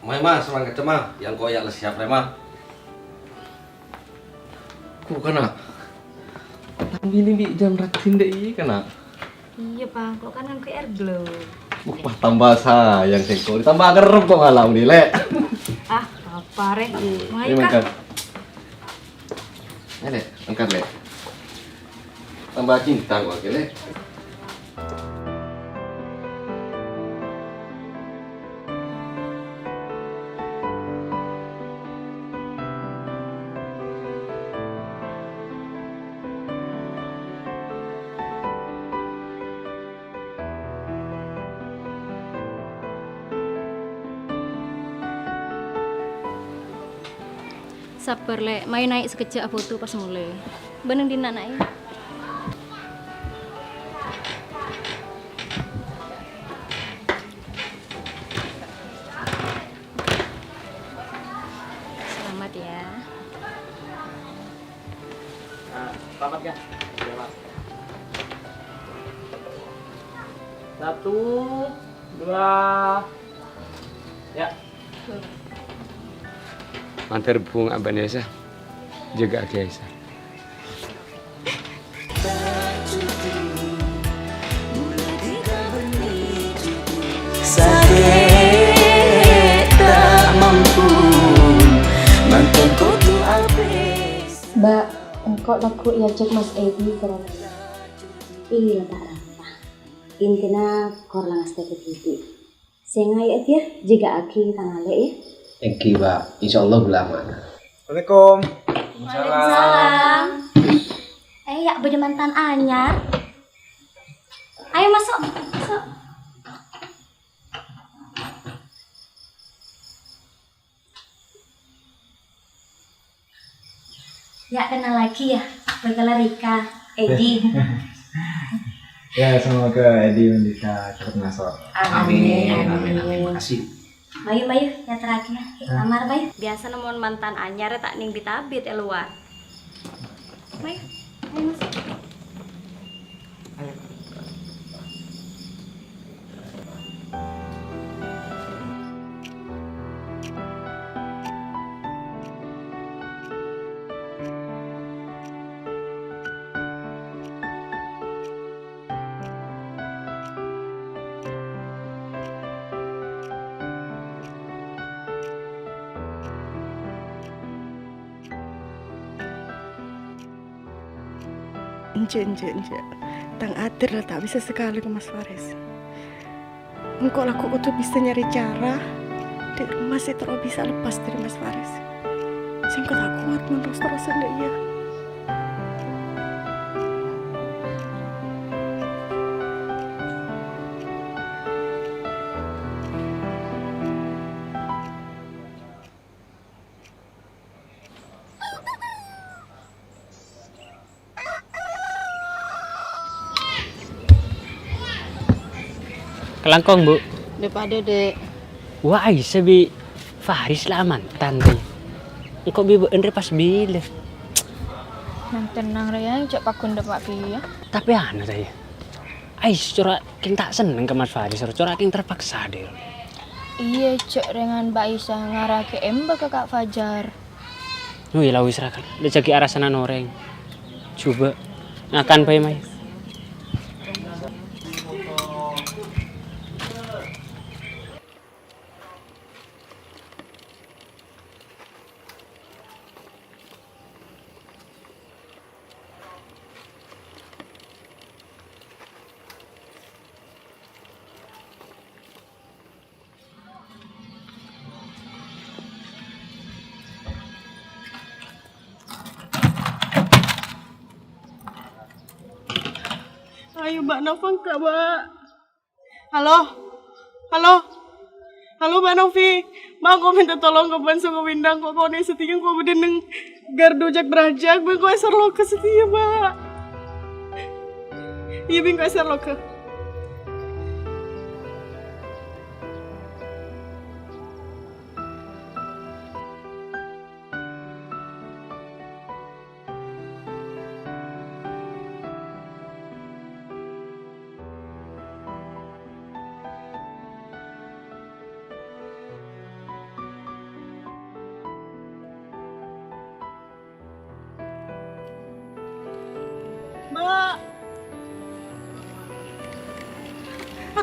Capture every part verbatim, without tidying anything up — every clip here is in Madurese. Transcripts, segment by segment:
Mayu, Ma, samangkèdhâ, Ma. Yâ, engko' yâ la siap rè, Ma. Ko' kana'. Tang binè bi' jhân rajin dâ' iyâ kana'. Iyâ, Bang. Ko' kan ngangghuy air glow. Wah, tambah sayang sèngko'. Tambah kerrep ko' malam nè, Lè'. Ah, apa, rè? Mayu, Kak. Ayo, Lè', angkat, Lè'. Tambah cinta ko' ka Lè'. Sabbhâr, Lè'. Mayu naè' sakejjhâ' afoto pas molè. Bân neng dinna', Na', yâ? Selamat, yâ. Nah, selamat, yâ. Iya, Pak. Satu, dua, yâ. Mandhâr bhunga' bân Aisyah. Jâgâ'âghi Aisyah. Sakè' ta' mampu, mangkèn kodhu abis. Mbak, engko' lagghu' èajhâk Mas Edi ka romana. Iyâ, ta' rapa. Intina kor la ngastèkè dhibi'. Sè ngaè'è, yâ, jâgâ'âghi tang alè', yâ. Èngghi, Pak. Insyaallah bulâ aman. Assalamualaikum. Waalaikumsalam. Eh, yâ, bâdâ mantan anyar. Ayo masuk, masuk. Yâ, kennal lagi, yâ. Bhâkal Rika, Edi. Ya, semoga Edi bân Rika cepet ngaso'. Amin, amin, amin. Makasih. Mayu, mayu, yâ, terakhir. Yâ, lamar, mayu. Biyasana mon mantan anyar ta' neng bit-abit è lowar. Mayu, mayu masuk. Enjâ', enjâ', enjâ'. Tang atè la ta' bisa sakalè ka Mas Faris. Engko' lagghu' kodhu bisa nyarè cara dâ' remma sè terro bisa lepas dâri Mas Faris. Sèngko' ta' kowat mon ros-terrosan dâ' iyâ. Kalangkong, Bu. Dâ' padâ, Dek. Wah, Aisyah bi' Faris la mantan, Dek. Engko' bi' bâ'en rè pas bilâ? Nang tennang rè, yâ, jhâ' paggun dâpa' kèya. Tapè anu, Dek, yâ. Ais, cora' kèng ta' senneng ka Mas Faris, cora' kèng terpaksa, Dek. Iyâ, jhâ' rèngan Mbak Aisyah ngarahaghi emba ka Kak Fajar. Wih, la wis, ra kan. Dâ' jâghi' arasanan orèng. Jhubâ' ngakan bhâi, Mai. Ayo, Mbak Nova, enggak, Mbak. Halo? Halo? Halo, Mbak Novi. Mbak, engko' mènta tolong ka bân Songko Windang, engko' konè' satèya engko' bâdâ neng gardu jak-brajak, bân engko' èsèr loka satèya, Mbak. Iyâ, bân engko' èsèr loka.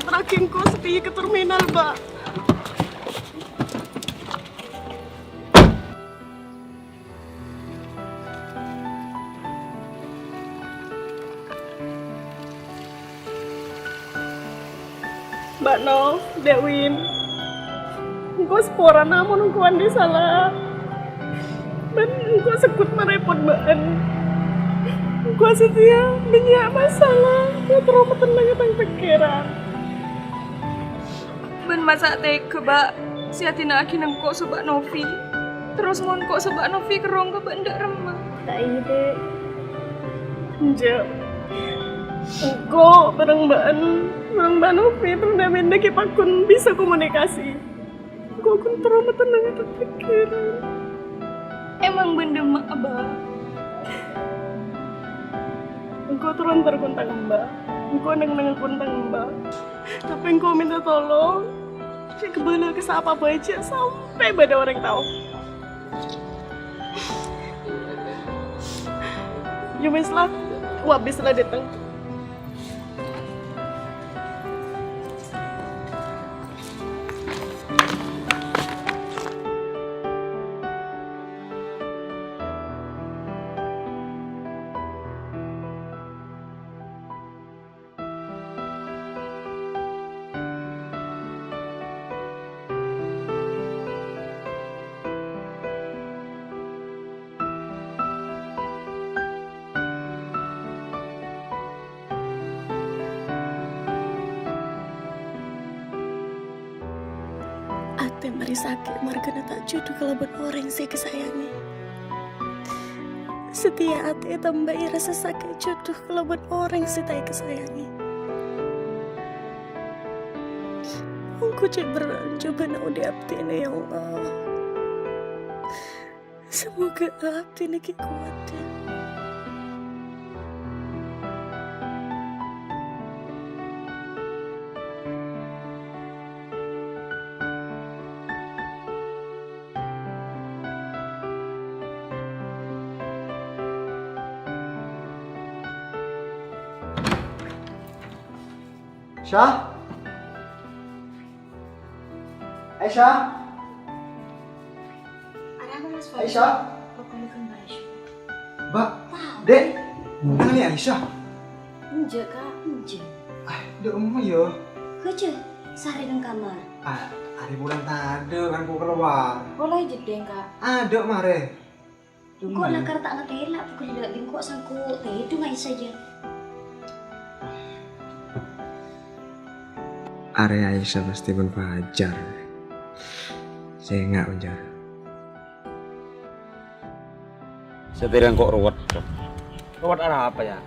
Traghi engko' satèya ka terminal, Mbak. Mbak Nov, Dek Win, engko' saporana mon engko' andi' sala. Bân engko' segghut marèpot bâ'ân. Engko' satèya bânnya' masalah, terro matennanga tang pèkkèran. Bân masa' tega, Ba', sè adina'aghi engko' so Ba' Novi. Terros mon engko' so Ba' Novi kerrong ka bâ'ân dâ' remma. Ta' iyâ, Dek. Enjâ'. Engko' bhâreng bâ'ân, bhâreng Ba' Novi, bhâreng Daminda ghi' pagghun bisa komunikasi. Engko' ghun terro matennanga tang pèkkèran. Emang bâ'ân dâ' emma, Ba'? Engko' terro entar ghun tang emba'. Engko' neng-neng ghun tang emba'. Tapè engko' mènta tolong, jhâ' kabâlâ ka sapa bhâi, jhâ' sampè' bâdâ orèng tao. Yâ wes la, wabis la dâteng. Atè marè sakè' marghâna ta' jhudhu kalabân orèng sè èkasayangè. Satèya atè ètambâi rassa sakè' jhudhu kalabân orèng sè ta' èkasayangè. Ongghu cè' berrâ' cobâna odi' abdhina, ya Allah. Samoga abdhina ghi' kowat, ya. Aisyah? Aisyah? Arapa, Mas Fadil? Aisyah? Kok kamu kan Mbak Aisyah? Mbak, Tahu. Dek, nang ini Aisyah? Enjâ', Kak, enjâ'. Ah, dek, emma ya? Kerja, sehari nang kamar. Ah, hari bulan tadâ' kan ku keluar. Pola jedeng, Kak. Adâ' mare. Engko' lakar ta' ngatela' bu ghellâ', bi' engko' sangko' tèdung aè sajân. Arè Aisyah pastè bân Fajar. Sènga', Fajar. Satèya engko' ruwet. Ruwet arapa, ya?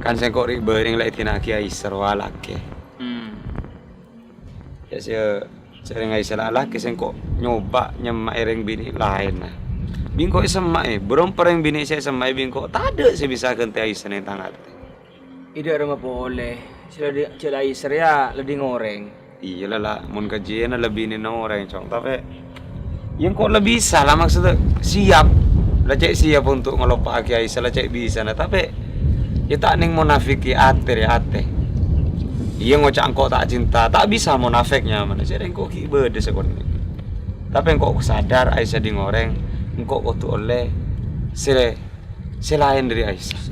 Kan sèngko' rè' bâreng la èdina'aghi Aisyah rowa lakè. Hmm. Ya, sè, sèrèng Aisyah la lakè sèngko' nyoba nyemma'è rèng binè' laènna. Bi' engko' èsemma'è, bârâmpa rèng binè' sè èsemma'è bi' engko' tadâ' sè bisa aghântè Aisyah neng tang atè. Idâ' remma polè, sè la di-, jhâ' la Aisyah rèya la ding orèng. Iyâ la, la, mon kajiyâna la binèna orèng, Cong. Tapè, ya engko' la bisa la, maksudnya siap. La cè' siap untuk ngelupaaghi Aisyah, la cè' bisa, nah, tapè ya ta' neng monafèk atè rè atè. Iyâ ngoca' engko' ta' cinta, ta' bisa monafèk nyamana. Jârèya engko' ghi' bâdâ sakonè'. Tapè engko' sadar Aisyah ding orèng, engko' kodhu ollè sè, sè laèn dâri Aisyah.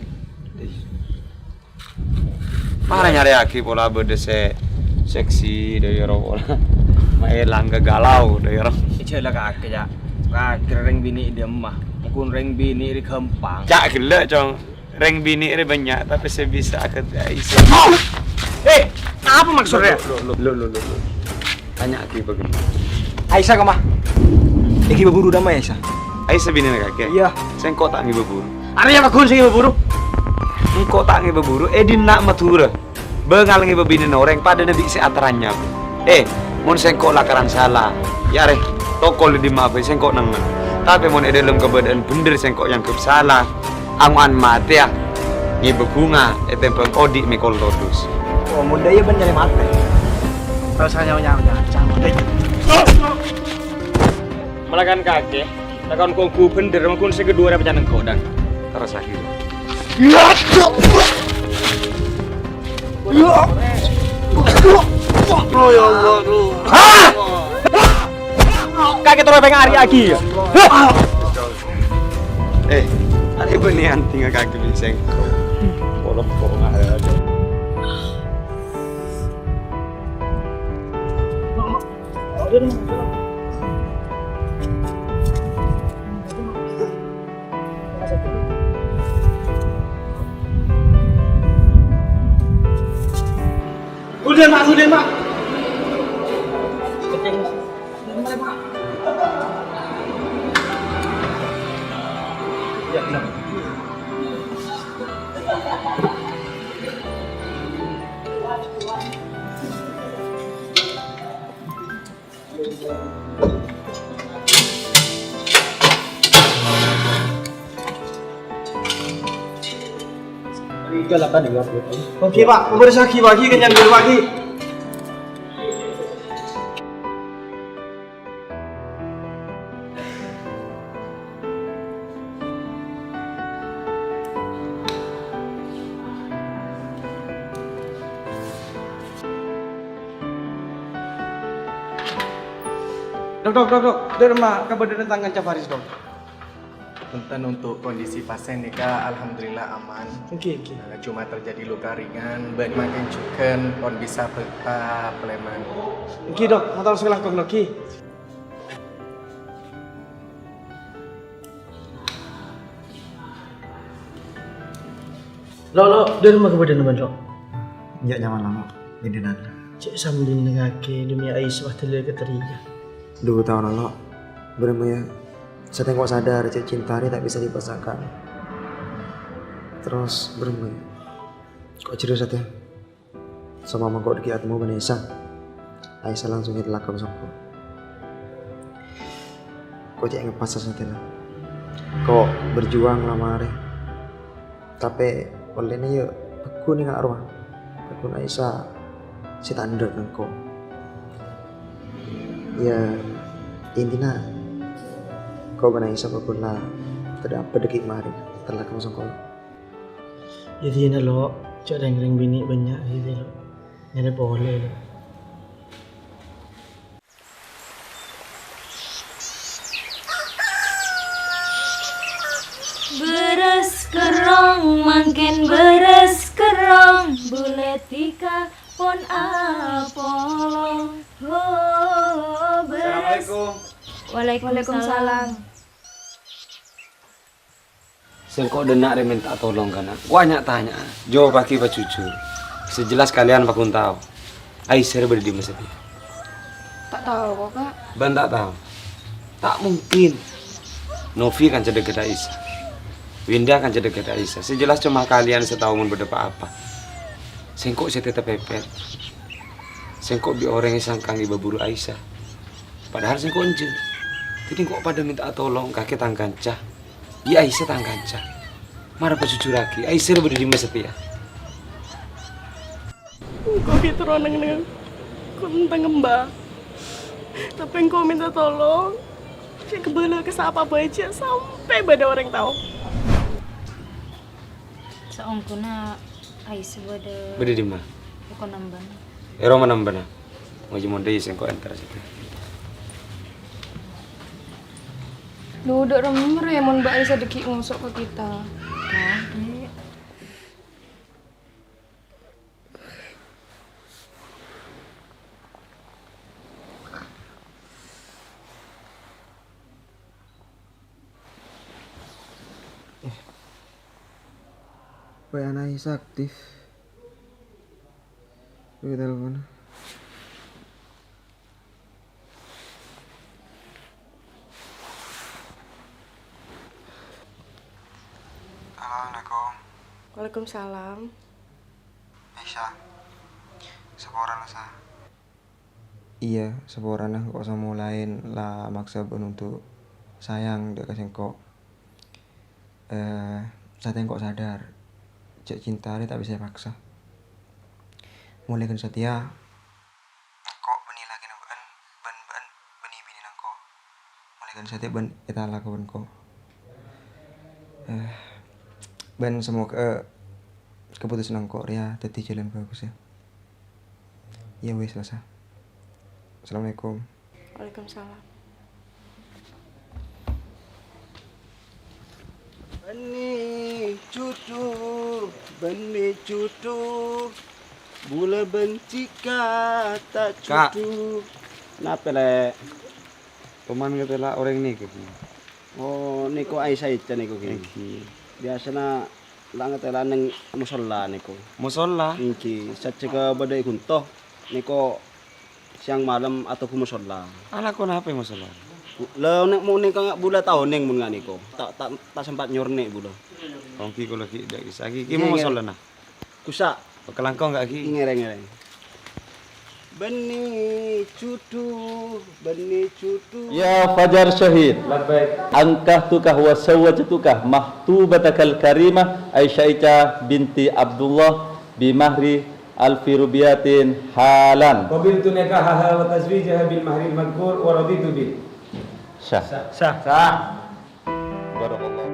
Mara nyarèyaghi pola bâdâ sè seksi, dâ' iyâ ro pola. Ma' èlang ka galau, dâ' iyâ ro. Jhâ' la kakè, Cak. Kakè rèng binè' dâ' emma. Mon rèng binè' rè ghâmpang. Cak ghellâ', Cong. Rèng binè' rè bânnya', tapè sè bisa aghântè Aisyah. Eh, apa maksudnya? Lo, lo, lo, lo, lo. Tanya'aghi bâgiyân. Aisyah kemma? Èghibâ buru dâ' emma, Aisyah? Aisyah binèna kakè? Iyâ. Sèngko' ta' èghibâ buru. Arèya pagghun sè èghibâ buru? Engko' ta' èghibâ buru, è dinna' Madhurâ. Bângal èghibâ binèna orèng padâna bi' sè ataranyap. Eh, mon sèngko' lakaran sala, ya arè, tokol è dimma'a bhâi sèngko' neng-enneng. Tapè mon è dâlem kabâdâ'ân bhendher sèngko' èangghep sala, ango'an matèya, ngèbâ bhunga ètèmbhâng odi' mèkol todus. Oh, mon dâ' iyâ bân nyarè matè. Tao sanyao-nyao, jangan, jangan. Malakan kakè, lakon konggu bhendher, mangkun sè kedua rè pecana engko', dang. Terros lagi. Ya! Ya! Ya! Oh, ya Allah, duh. Hah? Kakè terro pèngèn arè'aghi, ya? Hah? Eh, arè' bânnè anti ngakakè bi' sèngko'. Polong-polong aja. Udah, Mak, udah, Mak. Oke, Pak. Pemeriksaan lagi, Pak. Lagi kenyang dulu, Pak. Lagi. Dok, dok, dok, dok. Dâ' remma kabâdâ'ânna tang kanca Faris, Dok? Punten, untuk kondisi pasien nèka alhamdulillah aman. Oke, oke. Eh, cuma terjadi luka ringan, bân mangkèn jhughân pon bisa bâkta palèman. Oke, Dok. Mator sè langkong, Dok. Oke. Lo', lo', dâ' remma kabâdâ'ânna bâ'na, lo'? Enjâ' nyaman lama, bhidhânan. Cè' sambi nèngaghi dhâmmi Aisyah dâlâ ka Tria. Dhu taon, lo'. Bârâmma, yâ? Satèya engko' sadar, cè' cinta rè ta' bisa dipaksakan. Terros, bârâmma, yâ? Ko' jârèya satèya. Sampama engko' dhâggi' atemmo bân Aisyah, Aisyah langsung ètellak ka sengko'. Ko' cè' ngeppas satèya la. Ko' berjuang la marè. Tapè ollèna yâ paggun èngala' rowa. Paggun Aisyah sè ta' endâ' ka engko'. Yâ, intina ko' bân Aisyah paggun la tadâ' apa dhâggi' marè ètellak ka sengko'. Yâ, dina, lo', jhâ' rèng-orèng binè' bânnya' ghi, lo'. Nyarè polè, lo'. Bherrâs kerrong, mangkèn bherrâs kerrong, bulâ dhika pon apolong. Ho, bherrâs. Assalamualaikum. Waalaikumsalam. Waalaikumsalam. Sengko' dâ' enna' rè mènta tolong ka na'. Ko' nya-tanya'a, jâwâbhâghi pajhujhur. Sè jelas kalèyan paggun tao. Aisyah rè bâdâ è dimma satèya? Ta' tao, ko', Ka'. Bân ta' tao? Ta' mungkin. Novi kanca dhâgghâddhâ Aisyah. Winda kanca dhâgghâddhâ Aisyah. Sè jelas coma kalèyan sè tao mon bâdâ pa-apa. Sengko' sè tètè pèpèt. Sengko' bi' orèng èsangka ngibâ buru Aisyah. Padahal sengko' enjâ'. Dhâddhi engko' padâ mènta tolong kakè tang kanca. Iyâ, Aisyah tang kanca. Mara pajhujhurraghi, Aisyah rè bâdâ è dimma satèya? Engko' ghi' terro neng-enneng ko' tentang emba. Tapè engko' mènta tolong, jhâ' kabâlâ ka sapa bhâi jhâ' sampè' bâdâ orèng tao. Saongghuna Aisyah bâdâ. Bâdâ è dimma? È romana embana. È romana embana. Ngoji mondhi sengko' entara satèya. Dhu, dâ' remma rè mon Mbak Aisyah dhâggi' ngoso' ka kita. Tadâ'. W A-na Aisyah aktif. Coba telepon. Halo, assalamualaikum. Waalaikumsalam. Aisyah, saporana, Sa. Iyâ, saporana engko' samolaèn la maksa bâ'na untuk sayang dâ' ka sengko'. Eh, satèya engko' sadar, jhâ' cinta rè ta' bisa èpaksa. Molaè ghân satèya, engko' bânnè lakèna bâ'na, bân bâ'na bânnè binèna engko'. Molaè ghân satèya bâ'na ètalak bân engko'. Eh, bân semoga, eh, keputusan engko' rèya dhâddhi jhâlân bhâghus, yâ. Iyâ wis, Selasa. Assalamualaikum. Waalaikumsalam. Bânnè jhudhu, bânnè jhudhu, bulâ bân dhika ta' Kak. Jhudhu. Napè, Lè'? Toman ngatela orèng nèko, Ki. Oh, nèko Aisyah Ica nèko, Ki. Èngghi. Biyasana la ngatela neng mosolla nèko. Mosolla? Èngghi, sajjhegghâ bâdâ è ghunto. Nèko sèyang malem atoghu mosolla. Alako napè mosolla? La, nè-, mon nèko bulâ ta' onèng mon nga' nèko. Ta', ta', ta' sempat nyornè bulâ. Èngghi kaulâ ghi' dâ' kissa. Ghi, ghi Iyâ, mon iyâ. Mosollana. Kusa. Kalangkong ghi', Ki? Ngèrèng, ngèrèng. Bânnè jhudhu, bânnè jhudhu. يا فجر شهيد، لبيك. أنكحتك وزوجتك مخطوبتك الكريمة عائشة Ica binti Abdullah بمهر ألف روبية حالا. قبلت نكاحها وتزويجها بالمهر المذكور ورضيت به. Sah. Sah. Sah. Barakallah.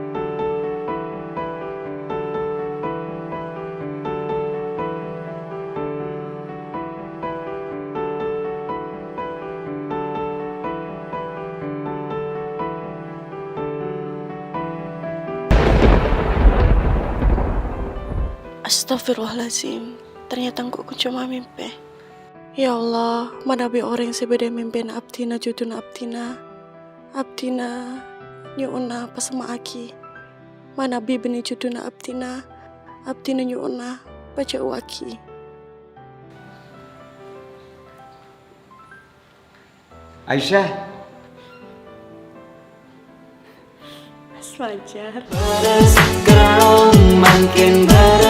Astagfirullahalazim, ternyata engko' coma mimpi. Ya Allah, manabi orèng sè bâdâ è mimpina abdhina jhudhuna abdhina, abdhina nyo'ona pasemma'aghi. Manabi bânnè jhudhuna abdhina, abdhina nyo'ona pajhâuwâghi. Aisyah. Mas Fajar. Bârâs kerrong mangkèn bârâs.